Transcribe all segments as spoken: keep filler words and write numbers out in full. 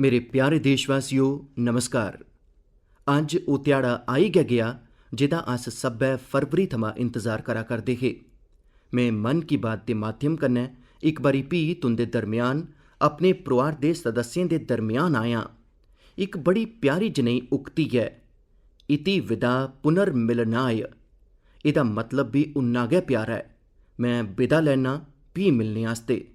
मेरे प्यारे देशवासियो, नमस्कार। अज्ज ओह् ध्याड़ा आई गै गेआ जेह्दा अस सब्भै फरवरी थमां इंतजार करा करदे हे। में मन की बात दे माध्यम कन्नै इक बारी फ्ही तुं'दे दरम्यान, अपने परोआर दे सदस्यें दे दरम्यान आयां। इक बड़ी प्यारी जनेही उक्ति ऐ, "इति विदा पुनर्मिलनाय।" एह्दा मतलब बी उन्ना गै प्यारा ऐ, "में विदा लैना फ्ही मिलने आस्तै।"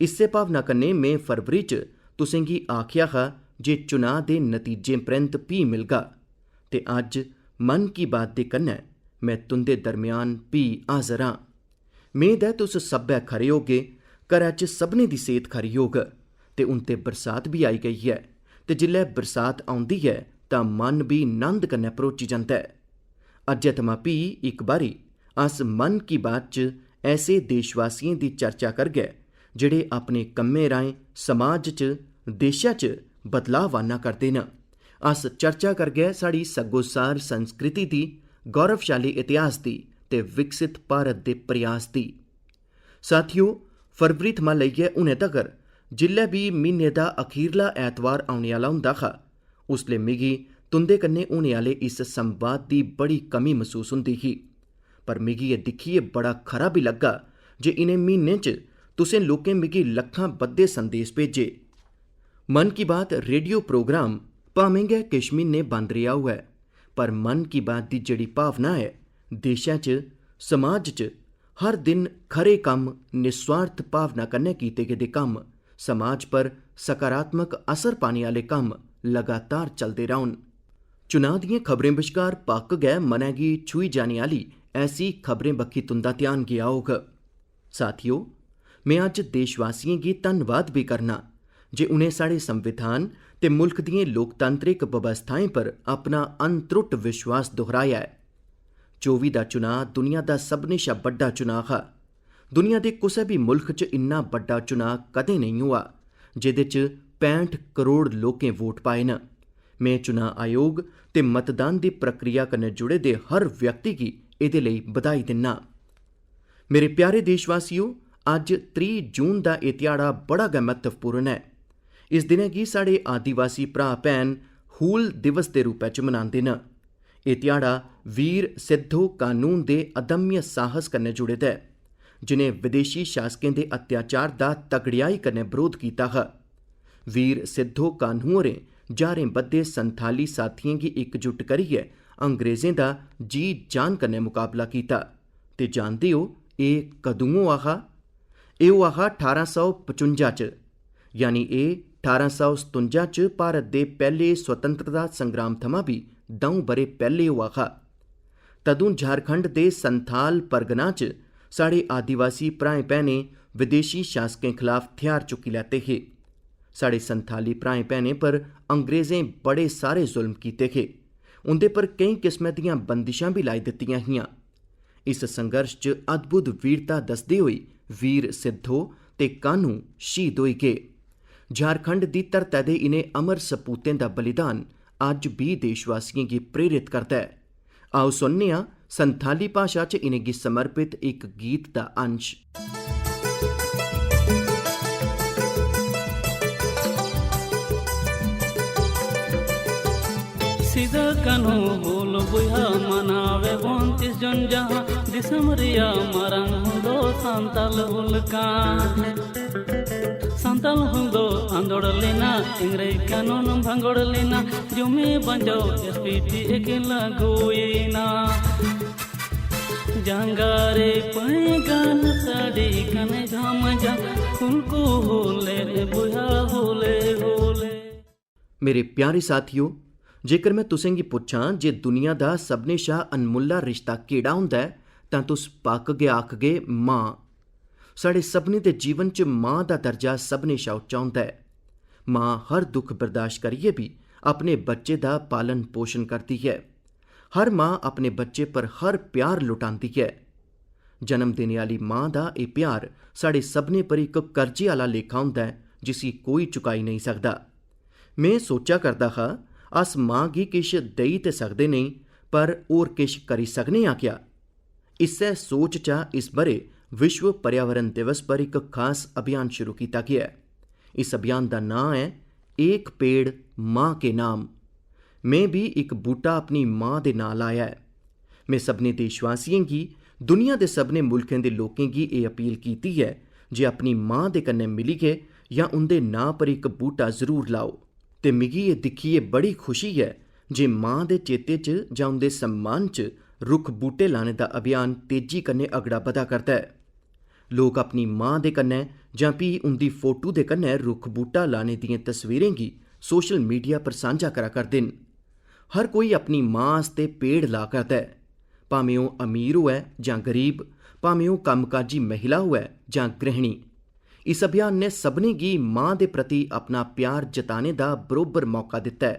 इस्सै भावना कन्नै में फरवरी च तुसेंगी आखेआ हा जे चुनाऽ दे नतीजें परैंत फ्ही मिलगा, ते अज्ज मन की बात दे कन्नै में तुं'दे दरम्यान फ्ही हाजर आं। मेद ऐ तुस सब्भै खरे होगे, घरै च सभनें दी सेह्त खरी होग। ते हून ते बरसात बी आई गेई ऐ, ते जिसलै बरसात औंदी ऐ तां मन बी नंद कन्नै भरोची जंदा ऐ। अज्जै थमां फ्ही इक बारी अस मन की बात च ऐसे देशवासियें दी चर्चा करगे जेह्ड़े अपने कम्में राहें समाज च, देशै च बदलाव आह्न्ना करदे न। अस चर्चा करगे साढ़ी सग्गोसार संस्कृति दी, गौरवशाली इतिहास दी ते विकसित भारत दे प्रयास दी। साथियो, फरवरी थमां लेइयै हुनै तगर जिल्लै बी म्हीने दा अखीरला ऐतवार औने आह्ला होंदा हा, उसलै मिगी तुं'दे कन्नै होने आह्ले इस संवाद दी बड़ी कमी मसूस होंदी ही। पर मिगी एह् दिक्खियै बड़ा खरा बी लग्गा जे इ'नें म्हीनें च तुसें लोकें मिगी लक्खां बद्धे संदेश भेजे। मन की बात रेडियो प्रोग्राम भामें गै किश म्हीने बंद रेहा होऐ, पर मन की बात दी जेह्ड़ी भावना ऐ, देशै च, समाज च हर दिन खरे कम्म, निस्वार्थ भावना कन्नै कीते गेदे कम्म, समाज पर सकारात्मक असर पाने आह्ले कम्म लगातार चलदे रौह्न। चुनाऽ दियें खबरें बश्कार पक्क गै मनै गी छूही जाने आह्ली ऐसी खबरें बक्खी तुं'दा ध्यान गेआ होग। साथियो, में अज्ज देशवासियें गी धन्नवाद बी करना जे उ'नें साढ़े संविधान ते मुल्ख दियें लोकतांत्रिक बवस्थाएं पर अपना अनत्रुट विश्वास दोहराया ऐ। चौबी दा चुनाऽ दुनिया दा सभनें शा बड्डा चुनाऽ हा। दुनिया दे कुसै बी मुल्ख च इन्ना बड्डा चुनाऽ कदें नेईं होआ, जेह्दे च पैंह्ठ करोड़ लोकें वोट पाए न। में चुनाऽ आयोग ते मतदान दी प्रक्रिया कन्नै जुड़े दे हर व्यक्ति गी एह्दे लेई बधाई दिन्ना। मेरे प्यारे देशवासियो, अज्ज त्रीह् जून दा एह् ध्याड़ा बड़ा गै म्हत्तवपूर्ण ऐ। इस दिनै गी साढ़े आदिवासी भ्राऽ भैन हूल दिवस दे रूपै च मनांदे न। एह् ध्याड़ा वीर सिद्धो कानून दे अदम्य साहस कन्नै जुड़े दा ऐ, जि'नें विदेशी शासकें दे अत्याचार दा तगड़ेआई कन्नै बरोध कीता हा। वीर सिद्धो कान्हू होरें ज्हारें बद्धे संथाली साथियें गी इकजुट करियै अंग्रेजें दा जी जान कन्नै मुकाबला कीता। ते जानदे ओ, एह् कदूं होआ हा? एह् होआ हा ठारां सौ पचुंजा च, यानी एह् ठारां सौ सतुंजा च भारत दे पैह्ले स्वतंत्रता संग्राम थमां बी द'ऊं ब'रे पैह्ले होआ हा। तदूं झारखंड दे संथाल परगना च साढ़े आदिवासी भ्राएं भैनें विदेशी शासकें खलाफ थेहार चुक्की लैते हे। साढ़े संथाली भ्राएं भैनें पर अंग्रेजें बड़े सारे जुल्म कीते हे। उं'दे पर केईं किस्मै दियां बंदिशां बी लाई दित्तियां हियां। इस संघर्ष च अद्भुत वीरता दसदे होई वीर सिद्धो ते कान्हू शहीद होई गे। झारखंड दी धरतै दे इ'नें अमर सपूतें दा बलिदान अज्ज बी देशवासियें गी प्रेरित करदा ऐ। आओ सुनने आं संथाली भाशा च इ'नेंगी समर्पित इक गीत दा अंश। ᱥᱤᱫᱟᱹ ᱠᱟᱹᱱᱦᱩ ᱦᱩᱞ ᱵᱚᱭᱦᱟ ᱢᱟᱱᱟᱣᱮ ᱵᱚᱱ ᱛᱤᱥ ᱡᱩᱱ ᱡᱟᱦᱟᱸ, ᱫᱤᱥᱚᱢ ᱨᱮᱭᱟᱜ ᱢᱟᱨᱟᱝ ᱦᱩᱞ ᱫᱚ ᱥᱟᱱᱛᱟᱞ ᱦᱩᱞ ᱠᱟᱱ᱾ ᱥᱟᱱᱛᱟᱞ ᱦᱩᱞ ᱫᱚ ᱟᱸᱫᱳᱲ ᱞᱮᱱᱟ ᱤᱝᱨᱮᱡᱽ ᱠᱟᱹᱱᱩᱱ ᱵᱷᱟᱸᱜᱚᱲ ᱞᱮᱱᱟ, ᱡᱩᱢᱤ ᱵᱟᱧᱪᱟᱣ ᱮᱥ ᱯᱤ ᱴᱤ ᱮᱠ ᱞᱟᱹᱜᱩᱭᱮᱱᱟ᱾ ᱡᱟᱸᱜᱟ ᱨᱮ ᱯᱟᱹᱭᱜᱟᱱ ᱥᱟᱰᱮ ᱠᱟᱱ ᱡᱷᱟᱢ ᱡᱷᱟᱢ, ᱦᱩᱞ ᱠᱚ ᱦᱩᱞᱮ ᱵᱚᱭᱦᱟ ᱦᱩᱞᱮ ᱦᱩᱞᱮ। मेरे प्यारे साथियो, जेकर में तुसेंगी पुच्छां जे दुनिया दा सभनें शा अनमुल्ला रिश्ता केह्ड़ा होंदा ऐ, तां तुस पक्क गै आखगे, मां। साढ़े सभनें दे जीवन च मां दा दर्जा सभनें शा उच्चा होंदा ऐ। मां हर दुख बर्दाश्त करियै बी अपने बच्चे दा पालन पोशन करदी ऐ। हर मां अपने बच्चे पर हर प्यार लुटांदी ऐ। जन्म देने आह्ली मां दा एह् प्यार साढ़े सभनें पर इक कर्जे आह्ला लेखा होंदा ऐ, जिसी कोई चुकाई नेईं सकदा। में सोचा करदा हा, अस मां गी किश देई ते सकदे नेईं, पर होर किश करी सकने आं क्या? इस्सै सोच चा इस ब'रे विश्व पर्यावरण दिवस पर इक खास अभियान शुरू कीता गेआ ऐ। इस अभियान दा नांऽ ऐ एक पेड़ मां के नाम। में बी इक बूह्टा अपनी मां दे नांऽ लाया ऐ। में सभनें देशवासियें गी, दुनिया दे सभनें मुल्खें दे लोकें गी एह् अपील कीती ऐ जे अपनी मां दे कन्नै मिलियै जां उं'दे नांऽ पर इक बूह्टा जरूर लाओ। ते मिगी एह् दिक्खियै बड़ी खुशी ऐ जे मां दे चेते च जां उं'दे सम्मान च रुक्ख बूह्टे लाने दा अभियान तेजी कन्नै अगड़ा बधा करदा ऐ। लोक अपनी मां दे कन्नै जां फ्ही उं'दी फोटू दे कन्नै रुक्ख बूह्टा लाने दियें तस्वीरें गी सोशल मीडिया पर सांझा करा करदे न। हर कोई अपनी मां आस्तै पेड़ ला करदा ऐ, भामें ओह् अमीर होऐ जां गरीब, भामें ओह् कम्मकाजी महिला होऐ जां गृहिणी। इस अभियान ने सभनें गी मां दे प्रति अपना प्यार जताने दा बरोबर मौका दित्ता ऐ।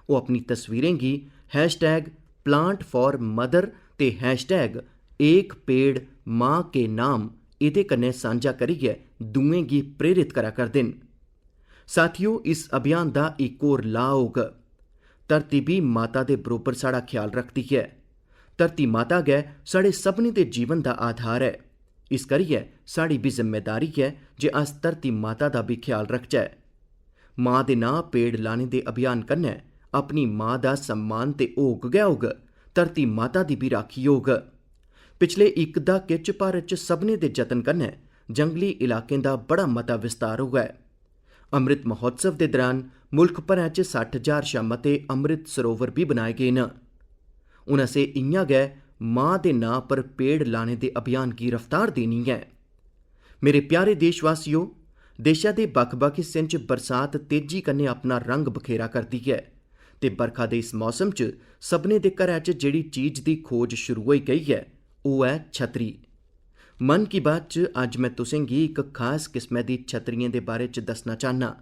ओह् अपनी तस्वीरें गी हैशटैग प्लांट फॉर मदर ते हैशटैग एक पेड़ मां के नाम एह्दे कन्नै सांझा करियै दूएं गी प्रेरित करा करदे न। साथियो, इस अभियान दा इक होर लाह् होग। धरती बी माता दे बरोबर साढ़ा ख्याल रखदी ऐ। धरती माता गै साढ़े सभनें दे जीवन दा आधार ऐ। इस करियै साढ़ी बी जिम्मेदारी ऐ जे अस धरती माता दा बी ख्याल रखचै। मां दे नांऽ पेड़ लाने दे अभियान कन्नै अपनी मां दा सम्मान ते होग गै होग, धरती माता दी बी राखी होग। पिछले इक दहाके च भारत च सभनें दे जतन कन्नै जंगली इलाकें दा बड़ा मता विस्तार होआ ऐ। अमृत महोत्सव दे दरान मुल्ख भरै च सट्ठ ज्हार शा मते अमृत सरोवर बी बनाए गे न। हून असें इ'यां गै मां दे नांऽ पर पेड़ लाने दे अभियान गी रफ्तार देनी ऐ। मेरे प्यारे देशवासियो, देशै दे बक्ख-बक्ख हिस्सें च बरसात तेजी कन्नै अपना रंग बखेरा करदी ऐ ते बरखा दे इस मौसम च सभनें दे घरै च जेह्ड़ी चीज दी खोज शुरू होई गेई ऐ, ओह् ऐ छतरी। मन की बात च अज्ज में तुसें गी इक खास किस्मै दी छतरियें दे बारे च दस्सना चाह्न्नां।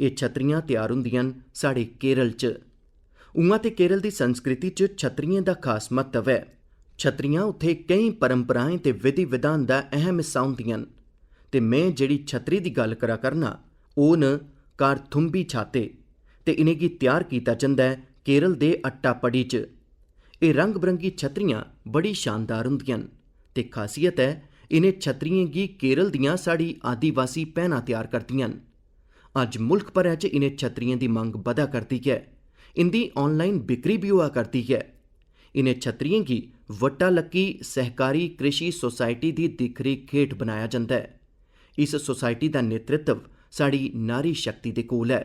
एह् छतरियां त्यार होंदियां न साढ़े केरल च। उ'आं ते केरल दी संस्कृति च छतरियें दा खास म्हत्तव ऐ। छतरियां उत्थै केईं परंपराएं ते विधि-विधान दा अहम हिस्सा होंदियां न। ते में जेह्ड़ी छतरी दी गल्ल करा करना, ओह् न कारथुम्बी छाते, ते इ'नेंगी त्यार कीता जंदा ऐ केरल दे अट्टापडी च। एह् रंग-बरंगी छतरियां बड़ी शानदार होंदियां न ते खासियत ऐ, इ'नें छतरियें गी केरल दियां साढ़ी आदिवासी भैनां त्यार करदियां न। अज्ज मुल्ख भरै च इ'नें छतरियें दी मंग बधा करदी ऐ। इं'दी ऑनलाइन बिक्री बी होआ करदी ऐ। इ'नें छतरियें गी वट्टालक्की सहकारी कृषि सोसाइटी दी दिक्ख-रिक्ख हेठ बनाया जंदा ऐ। इस सोसाइटी दा नेतृत्व साढ़ी नारी शक्ति दे कोल ऐ।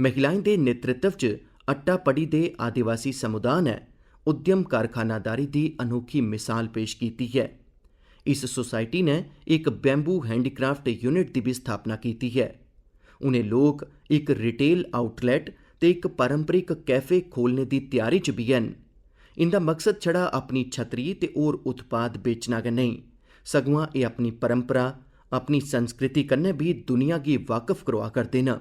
महिलाएं दे नेतृत्व च अट्टापडी दे आदिवासी समुदाय ने उद्यम कारखानादारी दी अनोखी मिसाल पेश कीती ऐ। इस सोसाइटी ने इक बैंबू हैंडीक्राफ्ट यूनिट दी बी स्थापना कीती ऐ। उ'नें लोक इक रिटेल आउटलेट ते इक पारंपरिक कैफे खोलने दी त्यारी च बी हैन। इं'दा मकसद छड़ा अपनी छतरी ते होर उत्पाद बेचना गै नेईं, सगुआं एह् अपनी परंपरा, अपनी संस्कृति कन्नै बी दुनिया गी वाकफ करोआ करदे न।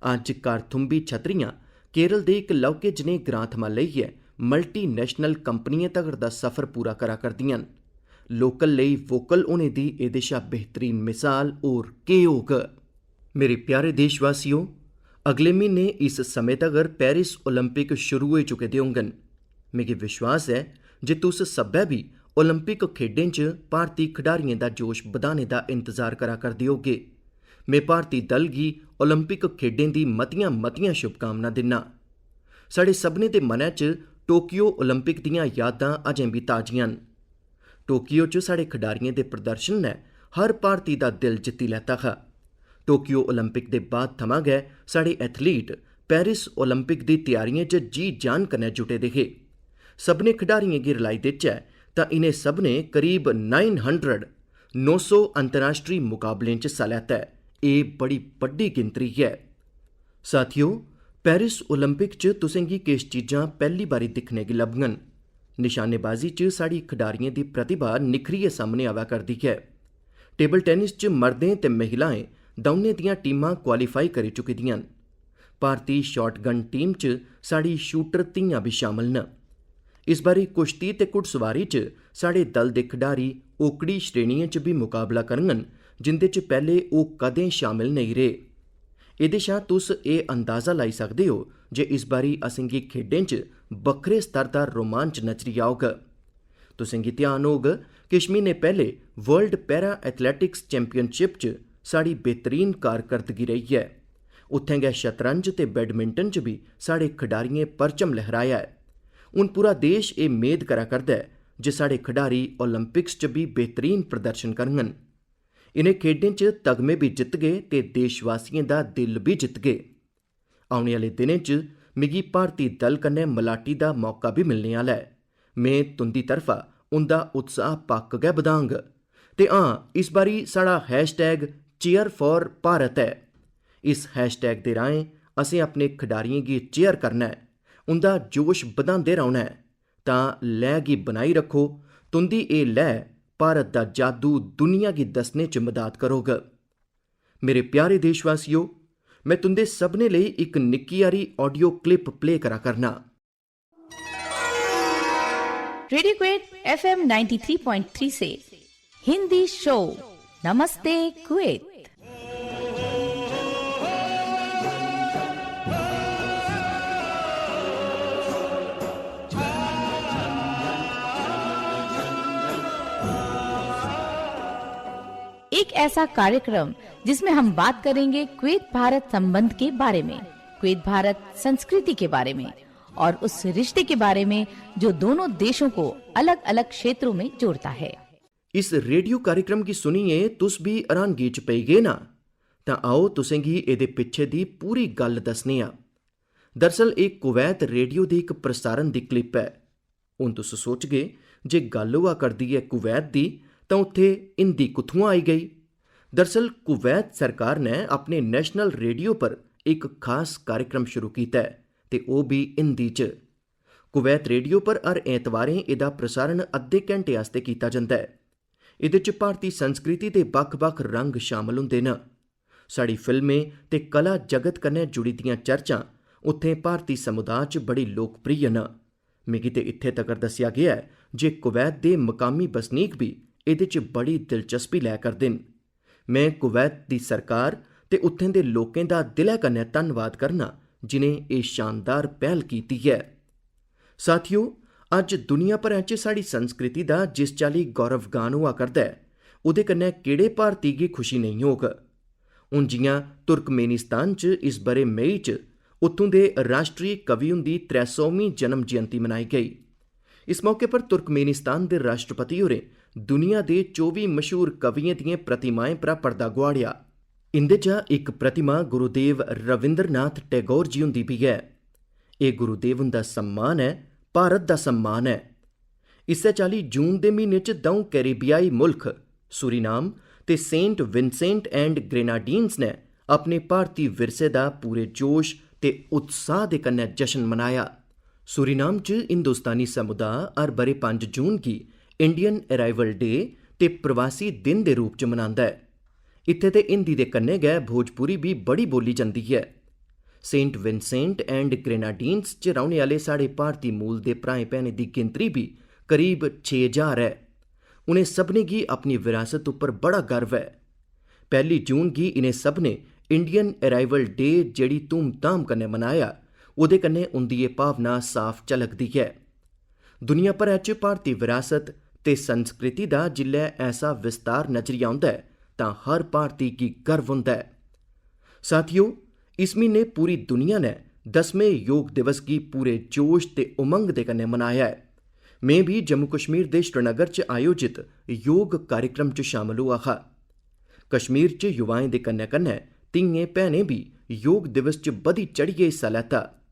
अज्ज कारथुम्बी छतरियां केरल दे इक लौह्के जनेह् ग्रां थमां लेइयै मल्टीनेशनल कंपनियें तगर दा सफर पूरा करा करदियां न। लोकल लेई वोकल होने दी एह्दे शा बेहतरीन मिसाल होर केह् होग? मेरे प्यारे देशवासियो, अगले म्हीने इस समें तगर पेरिस ओलंपिक शुरू होई चुके दे होङन। मिगी विश्वास ऐ जे तुस सब्भै बी ओलंपिक खेढें च भारती खढारियें दा जोश बधाने दा इंतजार करा करदे होगे। में भारती दल गी ओलंपिक खेढें दी मतियां-मतियां शुभकामनां दिन्नां। साढ़े सभनें दे मनै च टोक्यो ओलंपिक दियां यादां अजें बी ताजियां न। टोक्यो च साढ़े खढारियें दे प्रदर्शन ने हर भारती दा दिल जित्ती लैता हा। टोक्यो ओलंपिक दे बाद थमां गै साढ़े एथलीट पेरिस ओलंपिक दी त्यारियें च जी जान कन्नै जुटे दे हे। सभनें खढारियें गी रलाई देचै तां इ'नें सभनें करीब नाइन हंड्रेड, नौ सौ अंतर्राश्ट्री मुकाबलें च हिस्सा लैता ऐ। एह् बड़ी बड्डी गिनतरी ऐ। साथियो, पेरिस ओलंपिक च तुसें गी किश चीजां पैह्ली बारी दिक्खने गी लभङन। निशानेबाजी च साढ़ी खढारियें दी प्रतिभा निखरियै सामने आवा करदी ऐ। टेबल टेनिस च मर्दें ते महिलाएं दौनें दियां टीमां क्वालीफाई करी चुकी दियां न। भारती शॉटगन टीम च साढ़ी शूटर धीआं बी शामल न। इस बारी कुश्ती ते घुड़सवारी च साढ़े दल दे खढारी ओकड़ी श्रेणियें च बी मुकाबला करङन, जिं'दे च पैह्ले ओह् कदें शामल नेईं रेह्। एह्दे शा तुस एह् अंदाजा लाई सकदे ओ जे इस बारी असेंगी खेढें च बक्खरे स्तर दा रोमांच नजरी औग। तुसेंगी ध्यान होग, किश म्हीने पैह्ले वर्ल्ड पैरा एथलेटिक्स चैंपियनशिप च साढ़ी बेहतरीन कारकर्दगी रेही ऐ। उत्थें गै शतरंज ते बैडमिंटन च बी साढ़े खडारियें परचम लहराया ऐ। हून पूरा देश एह् मेद करा करदा ऐ जे साढ़े खडारी ओलंपिक्स च बी बेहतरीन प्रदर्शन करङन। इ'नें खेढें च तगमे बी जितगे ते देशवासियें दा दिल बी जितगे। औने आह्ले दिनें च मिगी भारती दल कन्नै मलाटी दा मौका बी मिलने आह्ला ऐ। में तुं'दी तरफा उं'दा उत्साह पक्क गै बधांग। ते हां, इस बारी साढ़ा हैशटैग चेयर फॉर भारत ऐ। इस हैशटैग दे राहें असें अपने खडारियें गी चेयर करना ऐ, उं'दा जोश बधांदे रौह्ना ऐ। तां लैऽ गी बनाई रक्खो, तुं'दी एह् लैऽ भारत दा जादू दुनिया गी दस्सने च मदाद करोग। मेरे प्यारे देशवासियो, में तुं'दे सभनें लेई इक निक्की हारी ऑडियो क्लिप प्ले करा करना। Radio Kuwait FM ninety three point three से हिंदी शो नमस्ते कुवैत। एक ऐसा कार्यक्रम जिसमें हम बात करेंगे कुवैत भारत संबंध के बारे में, कुवैत भारत संस्कृति के बारे में और उस रिश्ते के बारे में जो दोनों देशों को अलग-अलग क्षेत्रों में जोड़ता है। इस रेडियो कार्यक्रम गी सुनियै तुस बी हैरानगी च पेई गे ना? तां आओ, तुसें गी एह्दे पिच्छे दी पूरी गल्ल दस्सने आं। दरअसल एह् कुवैत रेडियो दी इक प्रसारण दी क्लिप ऐ। हून तुस सोचगे जे गल्ल होआ करदी ऐ कुवैत दी, तां उत्थै हिंदी कुत्थुआं आई गेई? दरअसल कुवैत सरकार ने अपने नेशनल रेडियो पर इक खास कार्यक्रम शुरू कीता ऐ, ते ओह् बी हिंदी च। कुवैत रेडियो पर हर ऐतवारें एह्दा प्रसारण अद्धे घैंटे आस्तै कीता जंदा ऐ। एह्दे च भारती संस्कृति दे बक्ख-बक्ख रंग शामल होंदे न। साढ़ी फिल्में ते कला जगत कन्नै जुड़ी दियां चर्चां उत्थें भारती समुदाऽ च बड़ी लोकप्रिय न। मिगी ते इत्थें तगर दस्सेआ गेआ ऐ जे कुवैत दे मकामी बसनीक बी एह्दे च बड़ी दिलचस्पी लै करदे न। में कुवैत दी सरकार ते उत्थें दे लोकें दा दिलै कन्नै धन्नवाद करना, जिनें एह् शानदार पैह्ल कीती ऐ। साथियो, अज्ज दुनिया भरै च साढ़ी संस्कृति दा जिस चाल्ली गौरवगान होआ करदा ऐ, ओह्दे कन्नै केह्ड़े भारती गी खुशी नेईं होग? हून जि'यां तुर्कमेनिस्तान च इस ब'रे मई च उत्थूं दे राश्ट्री कवि हुंदी त्रै सौमीं जन्म जयंती मनाई गेई। इस मौके पर तुर्कमेनिस्तान दे राश्ट्रपति होरें दुनिया दे चौबी मशहूर कवियें दियें प्रतिमाएं परा पर्दा गुआड़ेआ। इं'दे चा इक प्रतिमा गुरुदेव रविंद्रनाथ टैगोर जी हुंदी बी ऐ। एह् गुरुदेव हुंदा सम्मान ऐ, भारत दा सम्मान ऐ। इस्सै चाल्ली जून दे म्हीने च द'ऊं कैरिबियाई मुल्ख सूरीनाम ते सेंट विंसेंट एंड ग्रेनाडीन्स ने अपने भारती विरसे दा पूरे जोश ते उत्साह दे कन्नै जश्न मनाया। सूरीनाम च हिंदुस्तानी समुदाऽ हर ब'रे पंज जून गी इंडियन अराइवल डे ते प्रवासी दिन दे रूप च मनांदा ऐ। इत्थै ते हिंदी दे कन्नै गै भोजपुरी बी बड़ी बोल्ली जंदी ऐ। सेंट विंसेंट एंड ग्रेनाडीन्स च रौह्ने आह्ले साढ़े भारती मूल दे भ्राएं भैनें दी गिनतरी बी करीब छे ज्हार ऐ। उ'नें सभनें गी अपनी विरासत उप्पर बड़ा गर्व ऐ। पैह्ली जून गी इ'नें सभनें इंडियन अराइवल डे जेह्ड़ी धूमधाम कन्नै मनाया, ओह्दे कन्नै उं'दी एह् भावना साफ झलकदी ऐ। दुनिया भरै च भारती विरासत ते संस्कृति दा जिल्लै ऐसा विस्तार नजरी औंदा ऐ, तां हर भारती गी गर्व होंदा ऐ। साथियो, इस म्हीने पूरी दुनिया ने दसमें योग दिवस गी पूरे जोश ते उमंग दे कन्नै मनाया ऐ। में बी जम्मू कश्मीर दे श्रीनगर च आयोजित योग कार्यक्रम च शामल होआ हा। कश्मीर च युवाएं दे कन्नै-कन्नै धियें भैनें बी योग दिवस च बधी चढ़ियै हिस्सा लैता।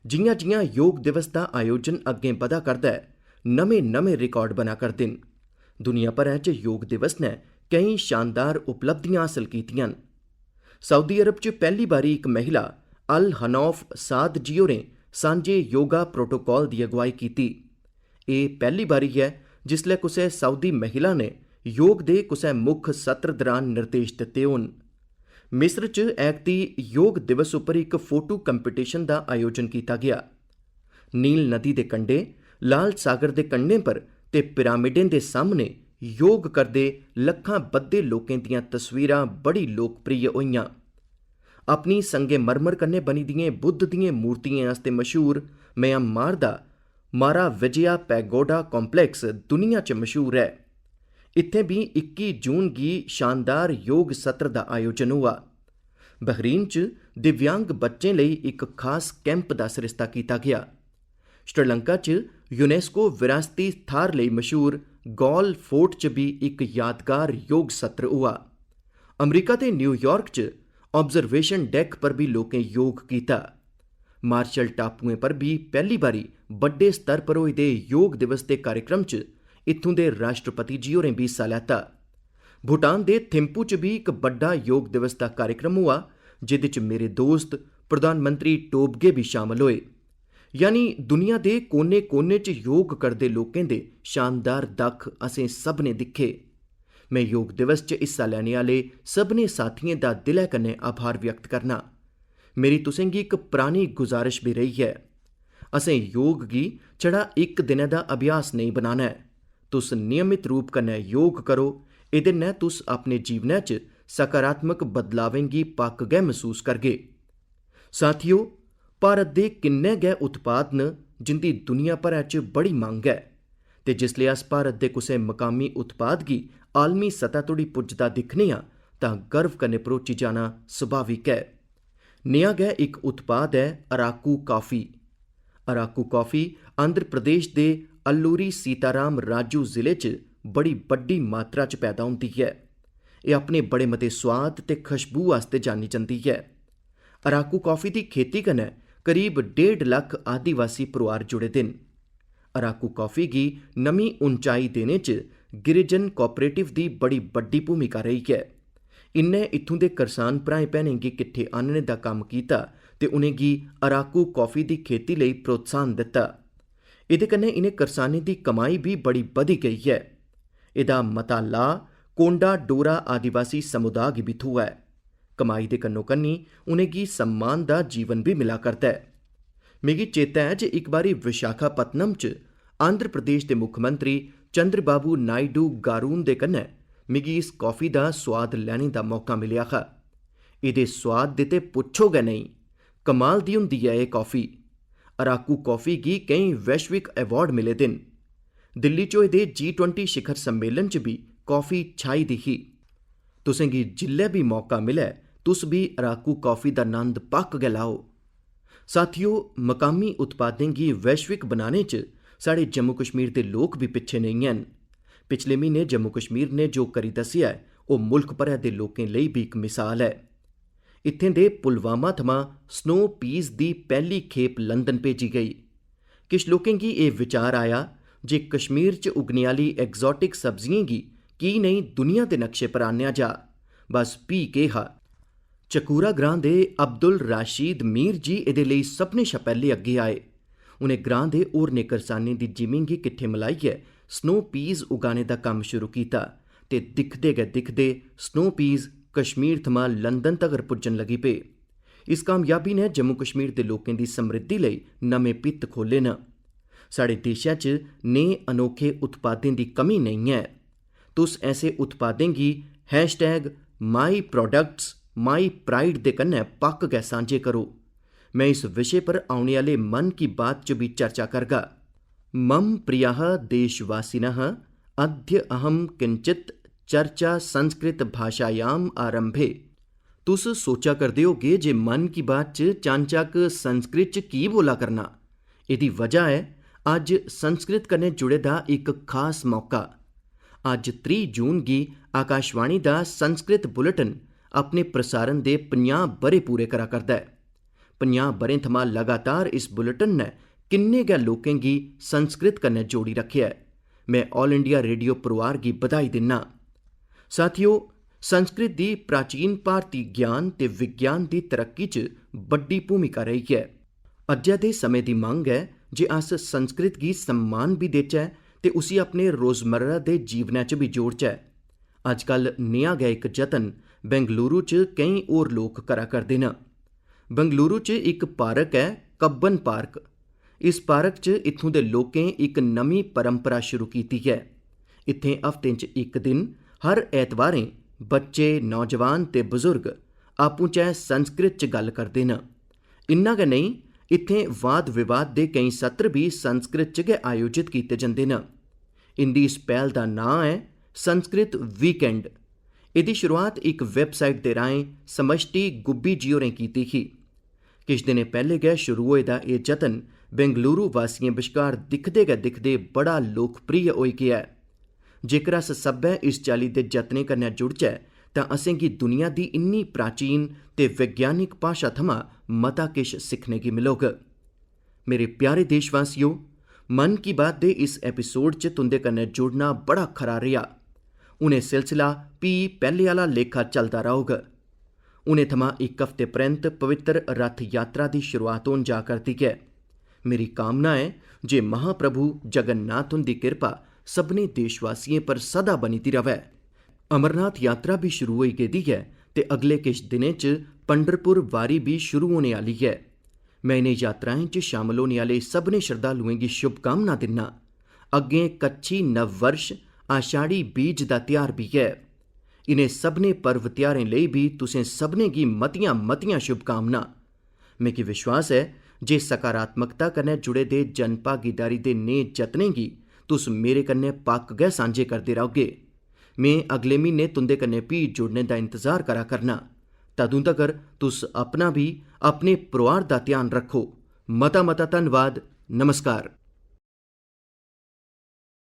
जि'यां-जि'यां योग दिवस दा आयोजन अग्गें बधा करदा ऐ, नमें-नमें रिकार्ड बना करदे न। दुनिया भरै च योग दिवस ने केईं शानदार उपलब्धियां हासल कीतियां न। सऊदी अरब च पैह्ली बारी इक महिला अल हनौफ साद जी होरें सांझे योगा प्रोटोकाल दी अगुवाई कीती। एह् पैह्ली बारी ऐ जिसलै कुसै सऊदी महिला ने योग दे कुसै मुक्ख सत्र दरान निर्देश दित्ते होन। मिस्र च ऐकती योग दिवस उप्पर इक फोटो कंपीटिशन दा आयोजन कीता गेआ। नील नदी दे कंढे, लाल सागर दे कंढें पर ते पिरामिडें दे सामने योग करदे लक्खां बद्धे लोकें दियां तस्वीरां बड़ी लोकप्रिय होइयां। अपनी संगेमरमर कन्नै बनी दियें बुद्ध दियें मूर्तियें आस्तै मशहूर म्यांमार दा मारा विजया पैगोडा कॉम्प्लेक्स दुनिया च मशहूर ऐ। इत्थें बी इक्की जून गी शानदार योग सत्र दा आयोजन होआ। बहरीन च दिव्यांग बच्चें लेई इक खास कैंप दा सरिस्ता कीता गेआ। श्रीलंका च यूनेस्को विरासती थाह्र लेई मशहूर गॉल फोर्ट च बी इक यादगार योग सत्र होआ। अमरीका दे न्यूयॉर्क च ऑब्जर्वेशन डेक पर बी लोकें योग कीता। मार्शल टापुएं पर बी पैह्ली बारी बड्डे स्तर पर होए दे योग दिवस दे कार्यक्रम च इत्थूं दे राष्ट्रपति जी होरें बी हिस्सा लैता। भूटान दे थिम्पू च बी इक बड्डा योग दिवस दा कार्यक्रम होआ, जेह्दे च मेरे दोस्त प्रधानमंत्री टोबगे बी शामल होए। यानी दुनिया दे कोने-कोने च योग करदे लोकें दे शानदार दक्ख असें सभनें दिक्खे। में योग दिवस च हिस्सा लैने आह्ले सभनें साथियें दा दिलै कन्नै आभार व्यक्त करना। मेरी तुसें गी इक परानी गुजारिश बी रेही ऐ। असें योग गी छड़ा इक दिनै दा अभ्यास नेईं बनाना ऐ। तुस नियमित रूप कन्नै योग करो, एह्दे नै तुस अपने जीवनै च सकारात्मक बदलावें गी पक्क गै मसूस करगे। साथियो, भारत दे किन्ने गै उत्पाद न जिंदी दुनिया भरै च बड़ी मंग ऐ, ते जिसलै अस भारत दे कुसै मकामी उत्पाद गी आलमी सतह तोड़ी पुज्जदा दिक्खने आं तां गर्व कन्नै भरोची जाना सुभाविक ऐ। नेहा गै इक उत्पाद ऐ अराकू कॉफी। अराकू कॉफी आंध्र प्रदेश दे अल्लूरी सीताराम राजू जिले च बड़ी बड्डी मात्रा च पैदा होंदी ऐ। एह् अपने बड़े मते सोआद ते खुशबू आस्तै जानी जंदी ऐ। अराकू कॉफी दी खेती कन्नै करीब डेढ़ लक्ख आदिवासी परोआर जुड़े दे न। अराकू कॉफी गी नमीं उंचाई देने च गिरिजन कोआपरेटिव दी बड़ी बड्डी भूमिका रेही ऐ। इ'न्नै इत्थूं दे करसान भ्राएं भैनें गी किट्ठे आह्नने दा कम्म कीता ते उ'नेंगी अराकू कॉफी दी खेती लेई प्रोत्साहन दित्ता। एह्दे कन्नै इ'नें करसानें दी कमाई बी बड़ी बधी गेई ऐ। एह्दा मता लाह् कोंडा डोरा आदिवासी समुदाऽ गी बी थ्होआ ऐ। कमाई दे कन्नो-कन्नी उ'नेंगी सम्मान दा जीवन बी मिला करदा ऐ। मिगी चेता ऐ जे इक बारी विशाखापत्तनम च आंध्र प्रदेश दे मुक्खमंत्री चंद्रबाबू नायडू गारू हुंदे कन्नै मिगी इस कॉफी दा सोआद लैने दा मौका मिलेआ हा। एह्दे सोआद दी ते पुच्छो गै नेईं, कमाल दी होंदी ऐ एह् कॉफी। अराकू कॉफी गी केईं वैश्विक अवार्ड मिले दे न। दिल्ली च होए दे जी ट्वेंटी शिखर सम्मेलन च बी कॉफी छाई दी ही। तुसें गी जिल्लै बी मौका मिलै, तुस बी अराकू कॉफी दा नंद पक्क गै लैओ। साथियो, मकामी उत्पादें गी वैश्विक बनाने च साढ़े जम्मू कश्मीर दे लोक बी पिच्छे नेईं हैन। पिछले म्हीने जम्मू कश्मीर ने जो करी दस्सेआ ऐ, ओह् मुल्ख भरै दे लोकें लेई बी इक मिसाल ऐ। इत्थें दे पुलवामा थमां स्नो पीज दी पैह्ली खेप लंदन भेजी गेई। किश लोकें गी एह् विचार आया जे कश्मीर च उग्गने आह्ली एग्जॉटिक सब्जियें गी की नेईं दुनिया दे नक्शे पर आह्नेआ जा। बस, फ्ही केह् हा? चकूरा ग्रां दे अब्दुल राशीद मीर जी एह्दे लेई सभनें शा पैह्ले अग्गें आए। उ'नें ग्रां दे होरनें करसानें दी जिमीं गी किट्ठे मलाइयै स्नो पीज उगाने दा कम्म शुरू कीता ते दिखदे गै दिखदे स्नो पीज कश्मीर थमां लंदन तगर पुज्जन लगी पे। इस कामयाबी ने जम्मू कश्मीर दे लोकें दी समृद्धि लेई नमें भित्त खोह्ले न। साढ़े देशै च नेह् अनोखे उत्पादें दी कमी नेईं ऐ। तुस ऐसे उत्पादें गी hashtag my products my pride दे कन्नै पक्क गै सांझे करो। में इस विशे पर औने आह्ले मन की बात च बी चर्चा करगा। मम प्रियाः देशवासिनः, अद्य अहं किञ्चित् चर्चा संस्कृत भाषायाम् आरम्भे। तुस सोचा करदे होगे जे मन की बात च चानचक्क संस्कृत च की बोला करना? एह्दी वजह ऐ अज्ज संस्कृत कन्नै जुड़े दा इक खास मौका। अज्ज त्रीह् जून गी आकाशवाणी दा संस्कृत बुलेटिन अपने प्रसारण दे पंजाह् ब'रे पूरे करा करदा ऐ। पंजाह् ब'रें थमां लगातार इस बुलेटिन ने किन्ने गै लोकें गी संस्कृत कन्नै जोड़ी रक्खेआ ऐ। में All India Radio परोआर गी बधाई दिन्ना। साथियो, संस्कृत दी प्राचीन भारती ज्ञान ते विज्ञान दी तरक्की च बड्डी भूमिका रेही ऐ। अज्जै दे समें दी मंग ऐ जे अस संस्कृत गी सम्मान बी देचै ते उसी अपने रोजमर्रा दे जीवनै च बी जोड़चै। अजकल नेहा गै इक जतन बेंगलुरु च केईं होर लोक करा करदे न। बेंगलुरु च इक पार्क ऐ, कब्बन पार्क। इस पार्क च इत्थूं दे लोकें इक नमीं परंपरा शुरू कीती ऐ। इत्थें हफ्तें च इक दिन, हर ऐतवारें, बच्चे, नौजवान ते बजुर्ग आपूं चै संस्कृत च गल्ल करदे न। इन्ना गै नेईं, इत्थें वाद विवाद दे केईं सत्र बी संस्कृत च गै आयोजित कीते जंदे न। इंदी इस पैह्ल दा नांऽ ऐ संस्कृत वीकेंड। एह्दी शुरुआत इक वैबसाइट दे राहें समष्टि गुब्बी जी होरें कीती ही। किश दिनें पैह्ले गै शुरू होए दा एह् जतन बेंगलुरु वासियें बश्कार दिखदे गै दिखदे बड़ा लोकप्रिय होई गेआ ऐ। जेकर अस सब्भै इस चाल्ली दे जतनें कन्नै जुड़चै, तां असेंगी दुनिया दी इन्नी प्राचीन ते वैज्ञानिक भाशा थमां मता किश सिक्खने गी मिलग। मेरे प्यारे देशवासियो, मन की बात दे इस एपिसोड च तुं'दे कन्नै जुड़ना बड़ा खरा रेहा। हून एह् सिलसिला फ्ही पैह्ले आह्ला लेखा चलदा रौह्ग। हुनै थमां इक हफ्ते परैंत पवित्र रथ यात्रा दी शुरुआत होन जा करदी ऐ। मेरी कामना ऐ जे महाप्रभु जगन्नाथ हुंदी किरपा सभनें देशवासियें पर सदा बनी दी र'वै। अमरनाथ यात्रा बी शुरू होई गेदी ऐ ते अगले किश दिनें च पंढरपुर वारी बी शुरू होने आह्ली ऐ। में इ'नें यात्राएं च शामल होने आह्ले सभनें श्रद्धालुएं गी शुभकामनां दिन्ना। अग्गें कच्छी नववर्ष आषाढ़ी बीज दा ध्यार बी ऐ। इ'नें सभनें पर्व ध्यारें लेई बी तुसें सभनें गी मतियां-मतियां शुभकामनां। मिगी विश्वास ऐ जे सकारात्मकता कन्नै जुड़े दे जन भागीदारी दे नेह जतनें गी तुस मेरे कन्नै पक्क गै सांझे करदे रौह्गे। में अगले म्हीने तुं'दे कन्नै फ्ही जुड़ने दा इंतजार करा करना। तदूं तगर तुस अपना बी, अपने परोआर दा ध्यान रक्खो। मता-मता धन्नवाद। नमस्कार।